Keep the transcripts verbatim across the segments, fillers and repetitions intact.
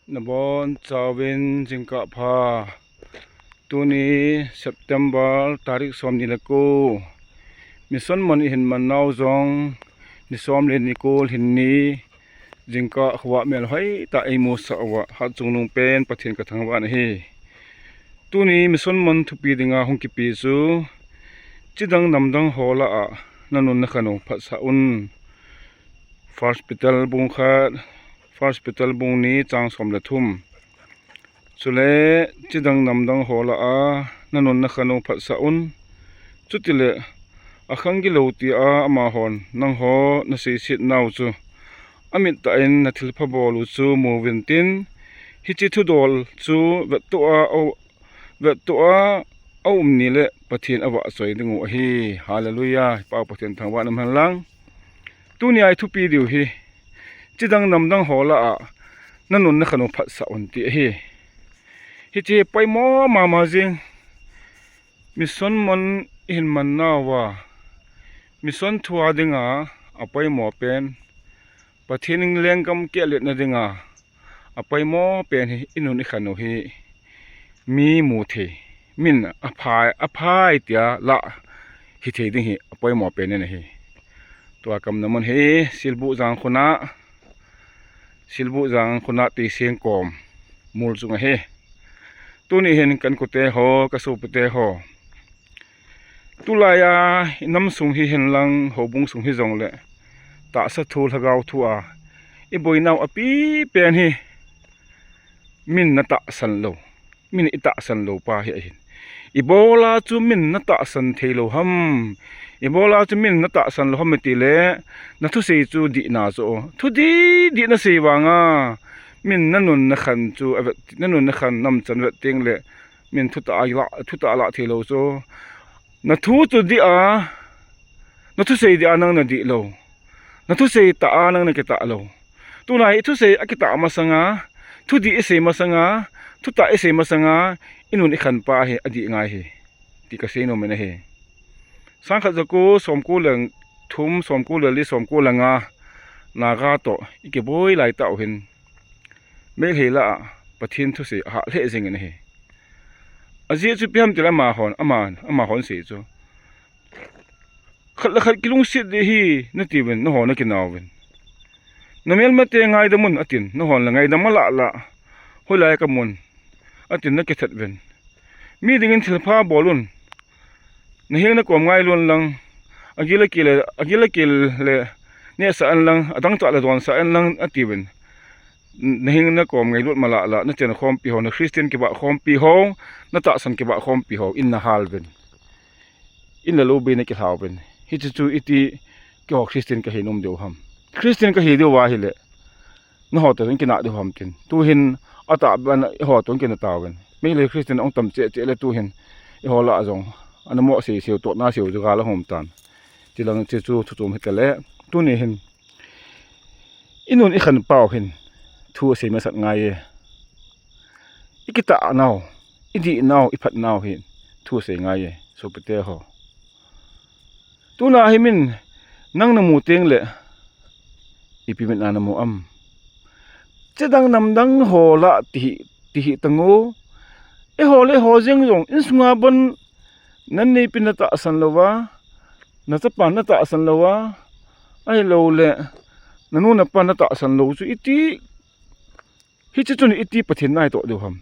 Nabon chauvin jingkah pha. Tuni September tarik som ni le ko. Mission mun ihin man nau jong ni som le ni ko hin ni jingkah khovah melhoi tah eimusah uva, hatchungnung pen Pathen kathangvah in ahi. Tuni mission mun thupi dinga hung kipe chu, chidang namdang ho lah a nanun nakhan u phatsah un. First Peter bung khat, First Peter bung ni chang som le thum. Chule chidang namdang ho lah a nanun nakhan u phatsah un. Chutile akhang gilou tia amahon nangho naseiset nau chu amit tah in nathilpha bol u chu muvintin, hiche thudol chu vettoh a vettoh a aum ni le Pathen avahchoi ding u ahi. Hallelujah. Pau Pathen thangvah in umhen lang. Tunia ithupi diu hi, chidang namdang ho lah a nanun nakhan u phatsah un ti ahi. Hiche poimo mama jing. Mission mun ihin man nauva, mission thua dinga apoimo pen, Pathen lenggam kehletna dinga apoimo pen hi inun ikhan u hi mi mu thei, min aphai, aphai tia lah hithei ding hi apoimo pen in ahi. Tua kamna mun hi Silbuh jang khuna, Silbuh jang khuna Teiseng kom mol chung ahi. Tuni hin ka inkote ho, ka sopite ho, tulai a inam sung hihen lang, houbung sung hijongle, tahsa thu, lhagao thu a iboinau apipen hi min natahsan lou, min itahsan lou pa hi ahin. Ibola chu min natahsan thei lou ham? Ibola chu min natahsan lou ham itile, nathusei chu dihna chu, thudih dih nasei vanga min nanun nakhan chu avet, nanun nakhan namchan vet tengle min thutah a lah, thutah a lah thei lou chu. Nathu chu dih a, nathusei dih a nang nadih lou, nathusei tah a nang nakitah lou. Tuna hi ithusei akitah masanga, thudih isei masanga, thutah isei masanga, inun ikhan pa hi adih ngai hi, ti kasei nom in ahi. Sangkhat jako somko le thum, somko le li, somko le nga Naga toh ikiboi laitah u hin, Meitei lah a Pathen thusei ahah lheh jeng in ahi. Ajeh chu ipi ham tile amahon, ama, amahon sei chu, khat le khat kilungset ding ahi natiuvin, nangho nakinauvin. Namelmate ngaidam un atin, nanghon le ngaidam malah lah, hoilai kamun atin nakithat uvin. Mi dingin thilpha bol un, naheng nakom ngailu un lang, agil akel le, agil akel le nehsah un lang, adangchah le donsah un lang atiuvin. Naheng nakom ngailut malah lah, nachenkhompi ho, na Christian kibahkhompi ho, natahsan kibahkhompi ho in nahal uvin, in le lou bei nakilha uvin. Hiche chu iti keiho Christian kahi nom diu ham? Christian kahi diu ahile, nangho toh inkinah diu ham tin, tuhin atahbeh a eiho toh inkina tauvin. Meitei Christian ahung tam cheh cheh le tuhin eiho lah a jong ana mo sei seu, tohna seu chu gal ahung um tan. Chulang chu chu thu chom hitale, tuni hin inun ikhan pau hin thu asei masat ngai e. Ikitah nau, idih nau, iphat nau hin thu asei ngai e, sopite ho. Tuna hi min nang namu tengle, ipi min a namu am? Chidang namdang ho lah tihi, tihi tangu. Eiho le eiho jeng jong insunga bon, nanneipi natahsan louva, nachapan natahsan louva, ahiloule nanu napa natahsan lou chu iti, hiche chun iti Pathen naitoh diu ham?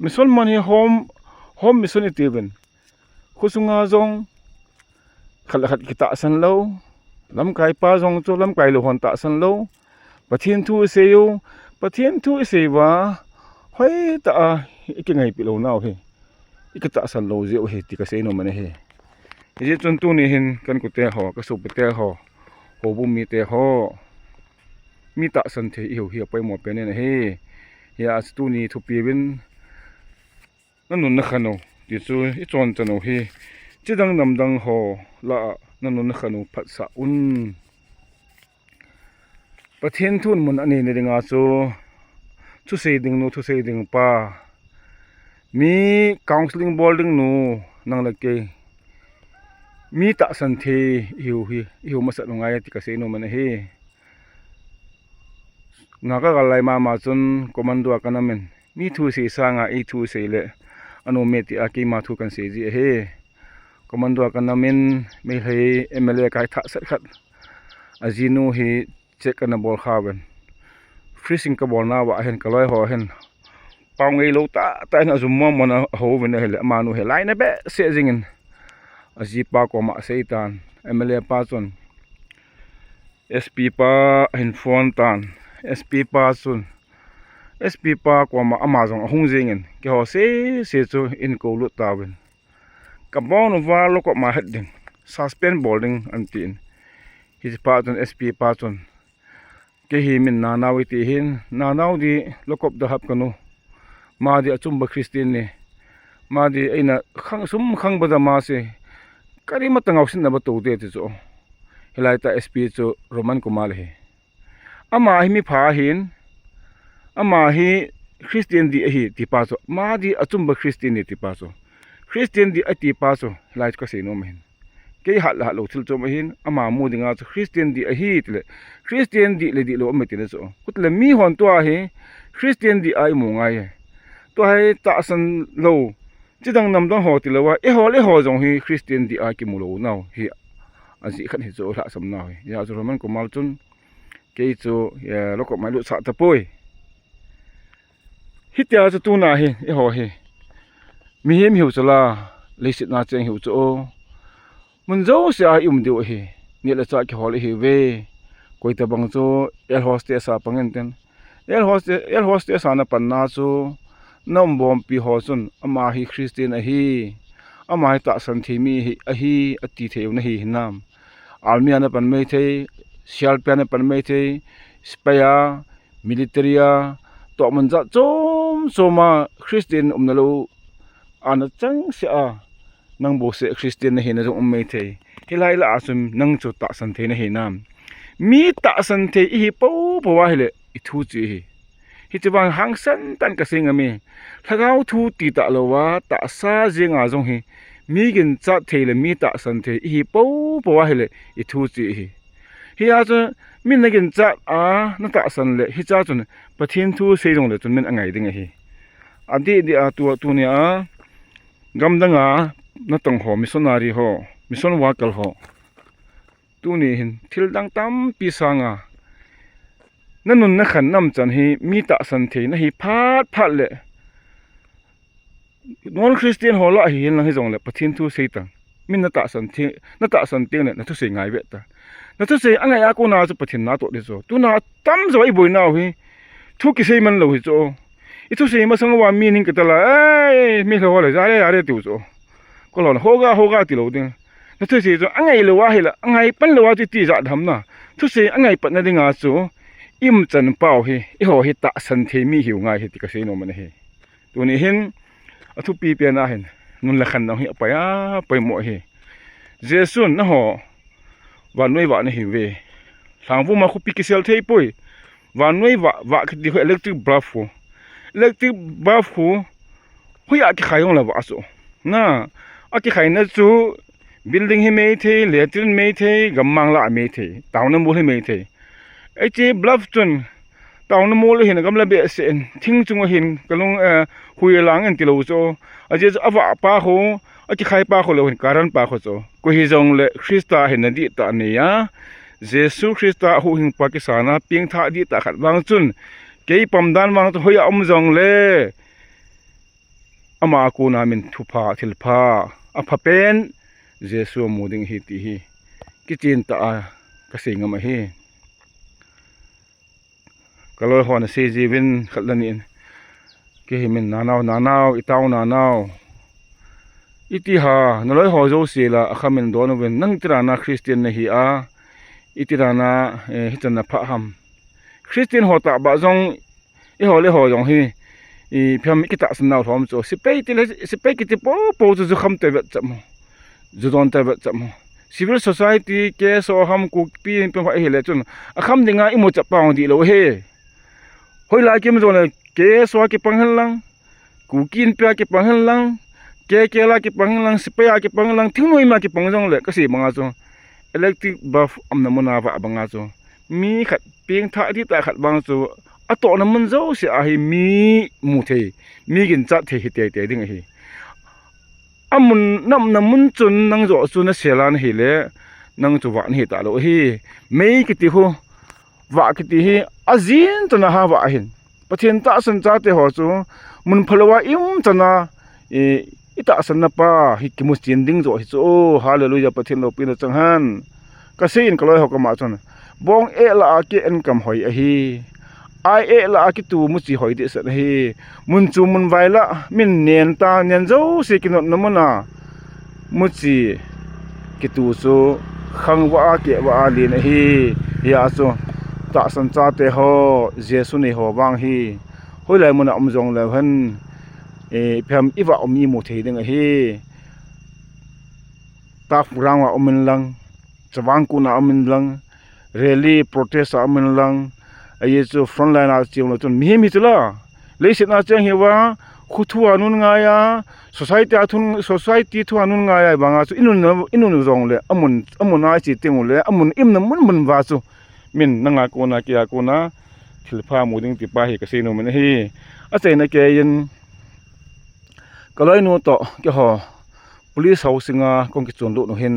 Mission mun hi home, home mission itiuvin, khosunga jong khat le khat kitahsan lou, lamkaipa jong chu lamkai lou hon tahsan lou, Pathen thu isei u, Pathen thu isei uva, hoitah a ikingaipi lounau hi ikitahsan lou jeh u ahi ti kasei nom in ahi. Hijeh chun tuni hin ka inkote ho, ka sopite ho, houbung mite ho, mi tahsan thei ihiu hi apoimo pen in ahi. Hijeh a chu tuni thupi uvin, nanun nakhan u ti chu ichonchan u hi, chidang namdang ho lah a nanun nakhan u phatsah un. Pathen thun mun anei na dinga chu, thusei ding nu, thusei ding pa, mi counseling bol ding nu, nang le kei, mi tahsan thei ihiu hi, ihiu masat u ngai ti kasei nom in ahi. Nga ka gal lai mama chun commando a ka namin, mi thu sei sanga ei thu sei le anom e tia keima thu kan sei ji ahi. Commando a ka namin Meitei M L A kai thah set khat, ajinu hi check kana bol kha uvin. Freezing ka bolna uva hin ka loi ho hin pau ngei lou tah tah in ajum mong mong a ho uvin ahile, amanu hi laina behseh jingin ajipa koma asei tan, M L A pa chun S P pa ahin phone tan, S P pa chun, S P pa koma ama jong ahung jingin, keiho sese chu eihin kou lut tauvin. Ka bong uva lockup ma het ding, suspend bol ding ahin tin. Hiche pa chun, S P pa chun, kei hi min Nanao iti hin, Nanao di lockup da hap kanu. Ama di achumba Christian ni. Ama di eina khang, sum khang ba da ma se. Kari ma ta ngau sin na ba to de ti chu. Hilai tah S P chu Roman Kumar hi. Ama hi mipha ahin, ama hi Christian di ahi ti pa chu, ama di achumba Christian ni ti pa chu, Christian di ati pa chu, hilai chu ka sei nom ahin. Kei hat le hat lou thil chom ahin, ama mu dinga chu Christian di ahi tile, Christian di le di lou ahi tina chu. Kut le mi hon tua hi Christian di a imu ngai e. Tua hi tahsan lou, chidang namdang ho tilou a, eiho le eiho jong hi Christian di a kimu lou nau hi, ajeh khat hi chu lhahsam nau hi. Hijeh chun Roman Kumar chun, kei chu, eh, lockup ma ilut sah tapoi. Hitia chu tuna hi, eiho hi. Mihem hiu chu la, leiset na cheng hiu chu o. Mun jouse a i um diu ahi. Neh le chah kihol ihiuve. Koi tabang chu air hostess a pang intin. Air hostess, air hostess a na panna chu na um bompi ho chun ama hi Christian ahi. Ama hi tahsan thei mi hi, ahi, ati thei u nahi hinam. Army a na pan maithei, C R P a na pan maithei, sepai a, military a, tohmun jat chom chom a Christian umna lou a na chengse a, nang bouseh Christian nahi na jong um maithei. Hilai lah a chun nang chu tahsan thei nahi nam. Mi tahsan thei ihi popo a hile i thu chu ihi. Hiche vang hangsan tah in ka sei ngam e. Lhagao thu ti talou a, tahsa jeng a jong hi, mi ginchat thei le mi tahsan thei ihi popo a hile i thu chu ihi. Hia chu, min na ginchat a, na tahsan le, hiche a chun Pathen thu sei jong le chun min angai ding ahi. Adeh deh a tua, tunia, gamdang a natong ho, missionary ho, mission worker ho, tuni hin thil dang tampi sanga na nun na khan na umchan hi mi tahsan thei nahi phat phat le, non Christian ho lah hihen lang hijongle Pathen thu sei tan. Min na tahsan thei, na tahsan teng le na thusei ngai ve tan. Na thusei angai a kona chu Pathen na toh ding chu. Tuna tamjo a i boinau hi thu kisei man lou hi chu. I thusei masang uva mi ning kata la, "Ei, mi lha ho le, ja le, ja le," tiu chu. Ko lon hoga, hoga tilou ding. Na thusei chu angai lou a hile, angai pan lou a chu iti ja dam na. Thusei angai patna dinga chu i umchan pau hi, eiho hi tahsan thei mi hiu ngai hi ti ka sei nom ahi. Tuni hin, athupi pen a hin, nun le khan nau hi apai a, poimo ahi. Jesun, nangho vannoi vah nahiuve. Lhangvum a khopi kisel thei poi. Vannoi vah, vah kiti khu electric bulb khu. Electric bulb khu, hoiya kikhai jongle vah chu. Na, akikhaina chu, building hi maithei, latrine maithei, gammang lah maithei, town a mol hi maithei. Hiche bulb chun, town a mol ahin, gamla behseh in, thing chung ahin, kalung, eh, hui alang in tilou chu. Ajeh chu avah pa khu, akikhai pa khu lou hin, current pa khu chu. Koi hijongle Christa hin na dihtah nei a, Jesu Christa huhhingpa kisana pengthah dihtah khat vang chun, kei pamdan vang chu hoiya um jongle, ama a kona min thupha, thilpha, apha pen, Jesu amu ding ahi ti hi, kichen tah a, ka sei ngam ahi. Ka loi hon asei jiuvin khat le ni in, kei hi min Nanao, Nanao, i tao Nanao. Iti ham, na loi ho jouse la, akhamin don uvin, nang iti dan a Christian nahi a, iti dan a, eh, hichan na phah ham. Christian ho tah bah jong, eiho le eiho jong hi, ipi ham i kitahsan nau lhom chu. Sepai ti le, sepai kiti popo chu ju kham te vet cham ho. Ju don te vet cham ho. Civil society, K S O ham, Kuki Inpi ham ahile chun, akham dinga imu chapa hung dihlou ahi. Hoilai kim jongle, K S O a kipang hen lang, Kuki Inpi a kipang hen lang, K K L a kipang hen lang, sepai a kipang hen lang, thingnoi mi a kipang jongle, ka sei banga chu, electric bulb umna mun a vah banga chu, Mi khat pengthah ding tah khat vang chu atohna mun jouse a hi mi mu thei, mi ginchat thei hi teitei ding ahi. Amun, naumna mun chun nang joh chu nasel a nahile, nang chu vah nahi talou ahi. Mei kiti khu, vah kiti hi, ajin chana ha vah ahin. Pathen tahsan chate ho chu, mun phalou a i um chana, i, i tahsanna pa hi kimu chen ding joh hi chu. O, hallelujah, Pathen loupina chang hen. Kasei in kaloi ho koma chun, bong eh lah a keh enkam hoi ahi. Ai eh lah a kitu muchi hoi dehset ahi. Mun chu mun vai lah, min nen ta, nen jouse kinotna mun a muchi kitu chu khang vah a, keh vah a len ahi. Hia chu tahsan chate ho, Jesu nei ho vang hi, hoilai mun a um jongleu hen, eh, ipi ham i vah um i mu thei ding ahi. Turf ground a um inlang, chavang kun a um inlang, rally, protest a um inlang, ahi chu front line a cheng lou chun mihem hi chu la, leiset a cheng hi va, khu thu a nun ngai a, society a thun, society thu a nun ngai a, vang a chu i nun, i nun jongle, amun, amun a i che teng ule, amun i umna mun mun va chu, min nanga kona, keia kona thilpha mu ding ti pa hi kasei nom in ahi. Achaina keiyin, kaloinu toh keiho police housing a kahung kichon lut u hin,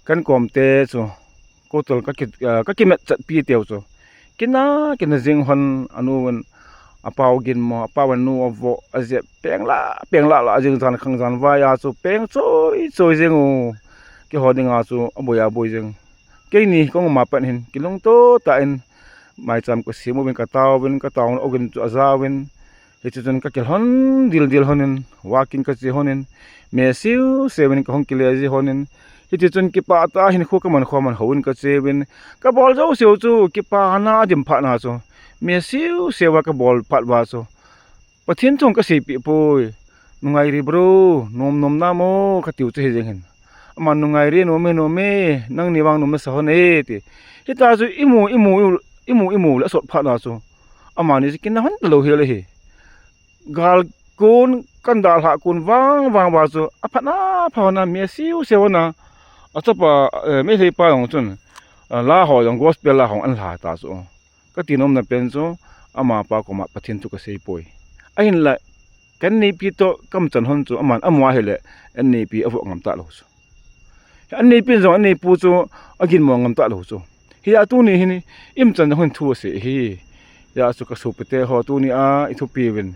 kakom te chu, kotol ka ki, ah, ka kimet chat pi teu chu, kina, kina jing hon, anu in, apau ginmo, apau in anu avoh, ajep peng lah, peng lah lah jing, jan khang jan vai a chu peng choi choi jing u, keiho dinga chu aboi aboi jing. Keini kahung um a pat hin, kilungto tah in, maicham kasem uvin, katao uvin, katao uvin, ogin chu aja uvin. Hiti chun kakilhon dildil hon in, walking kache hon in, me siu siu in kahung kile ji hon in. Hiti chun kipah tah a hin khu kaman khu man hou in kache uvin. Kabol jouse u chu, kipana adim phat na chu, me siu siu a kabol phat uva chu, Pathen thu kasei peh poi. Nungai ri bro, nom nom nam o, katiu chu hi jeng hin. Aman nungai ri, nom e, nom e, nangni vang nom nasa hon e, ti. Hita chu imu, imu, imu, imu le asot phat na chu, amani chu kina hon talou hel ahi. Gal kon, kan dalhah kon vang vang uva chu, aphat na, aphat na, me siu siu na, achapa, eh, Meitei pa jong chun, eh, la ho jong, gospel la ho anla ta chu. Kati nomna pen chu, amapa koma Pathen thu kasei poi. Ahinla, kan neipi toh kamchan hon chu, aman amu ahile, an neipi avoh ngam talou chu. An neipi jong, an neipu chu, aginmo ngam talou chu. Hia tuni hin, imchan jong hin thu asei hi. Hia chu kasopite ho tuni a, ithupi uvin.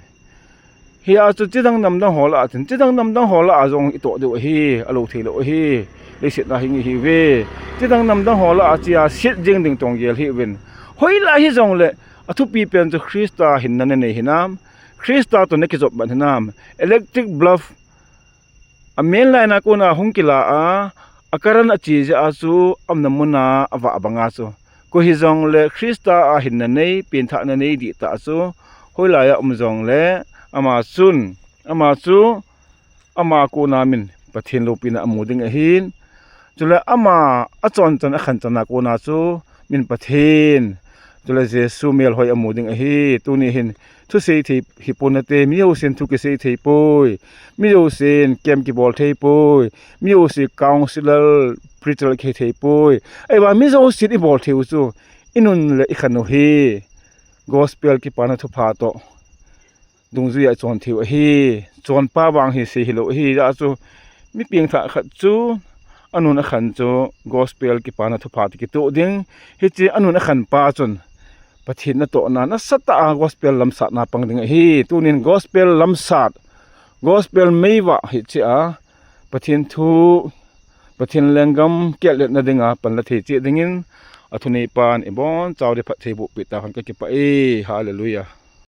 Hia chu chidang namdang ho lah a chun, chidang namdang ho lah a jong itoh diu ahi, alou thei lou ahi, leiset na hing ihiuve. Chidang namdang ho lah a chia set jing ding tong gel hiuvin. Hoilai hijongle, athupi pen chu Christa hinna nanei hinam, Christa toh nakijop ban hinam, electric bulb, a main line a kona hung kila a, a current ache jeh a chu, aumna mun a avah banga chu. Koi hijongle Christa a hinna nei, penthahna nei dihtah chu, hoilai a um jongle, ama chun, ama chu, ama kona min Pathen loupina amu ding ahin. Chule ama achonchan, akhanchan a kona chu, min Pathen, chule Jesu melhoi amu ding ahi. Tuni hin, thusei thei hipon nate, mi jousen thu kisei thei poi. Mi jousen camp kibol thei poi. Mi jousen counselor, preacher kihi thei poi. Ahivang mi jousen ibol thei u chu, inun le ikhan u hi gospel kipana thupha toh dungjui a ichon thei u ahi. Chonpa vang hi sei hilou ahi, hia chu mi pengthah khat chu, anun akhan chu gospel kipana thupha toh kitoh ding. Hiche anun akhan pa chun, Pathen natohna, nasatah a gospel lamsatna pang ding ahi. Tunin gospel lamsat, gospel meivah hiche a, Pathen thu, Pathen lenggam kiatletna dinga panla thei cheh dingin, athuneipan ibonchauva phattheiboh peh tauhen, kakipah e. Hallelujah.